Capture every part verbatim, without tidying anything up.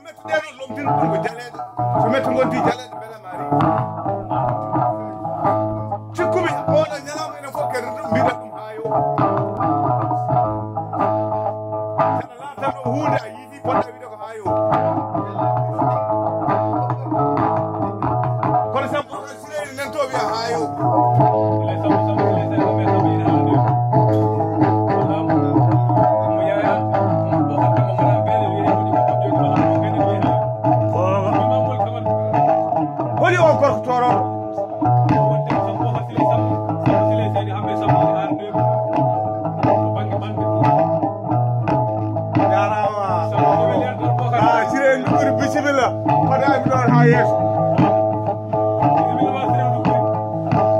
Mettuɗe ɗon lomtin ɗum ko jaleeɗe. So mettu ngonti jaleeɗe, mbela maari. Cikkumi oɗo ñalawma enen fof kadi ɗum mbiɗa ɗum haa yo. Saɗa laatano huunde a yiɗi poɗɗa wiide ko haa yo. Kono sam Holi on gorko toorooɗo? Jaaraama. Ah, Siré Ndukuri, bisimilla. Fadaami ɗoon haa yeeso.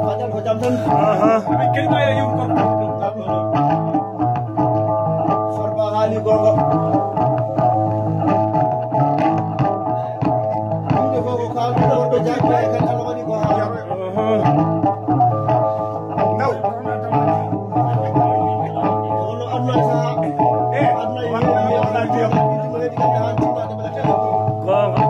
Fadal ko jam tan. Aha. Farba haali goonga. Ɗum ko ko kaalɗo worɓe jaakiraaɓe kan, Allah waɗi ko haa. Aha. Ndaw. Kono aduna saha. Eh, aduna e walla, walla ndiyam. Goonga.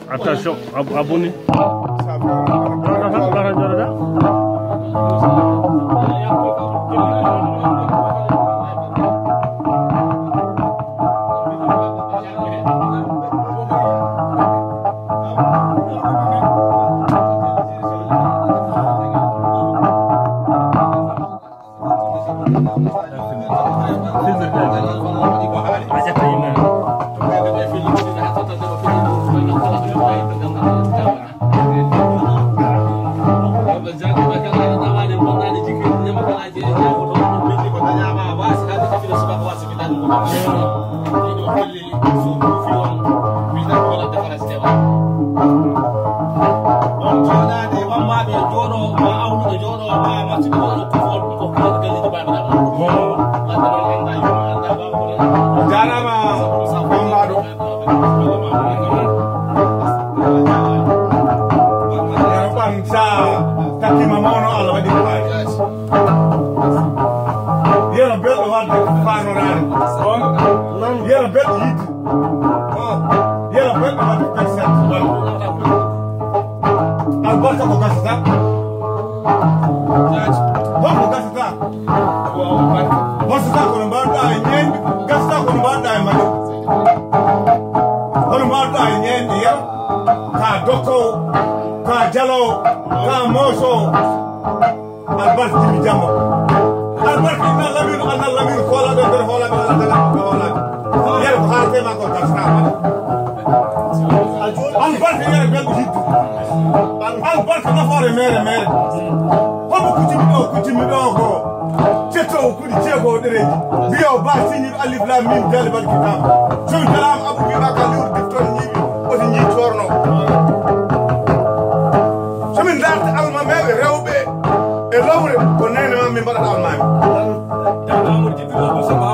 Attention, ab- abonné. Jaaraama, Mammaaɗo. Yero ɓan sa takkiima mawno, Allah waɗi ko haaji. Yero belɗo waɗde faanoraade. Yero belɗo yiɗde. Yero belɗo waɗde percent. Albarka ko gasata. Hol ko gasata? Wasata kono mbaɗɗa e ñeeñɗi, gasata kono mbaɗɗa e majji. Hono mbaɗɗa e ñeeñɗi, yero ka dokkowo, ka jalowo, ka mosowo. Albarka jimmi jamma. Albarka inna lamiru, anna lamiru, kola ɗo nder hola ɓe ala daga ko hola. Yero ko haate ma ko gasata. Albarka yero belɗo hiddu. Albarka nafoore mere mere. Homo kutimi ɗo, kutimi ɗo ko cetto o kuɗi ceego o ɗereji. Mbiya o ba siñi alif lam mim dalibal kitab. Somi dalaama abu bima ka liwr difton ñiiɓi. Oti ñii corno. Somin darta almameeɓe rewɓe e lowre ko nene ma min mbaɗata almaami. Dama mo jiɗɗo ko sama.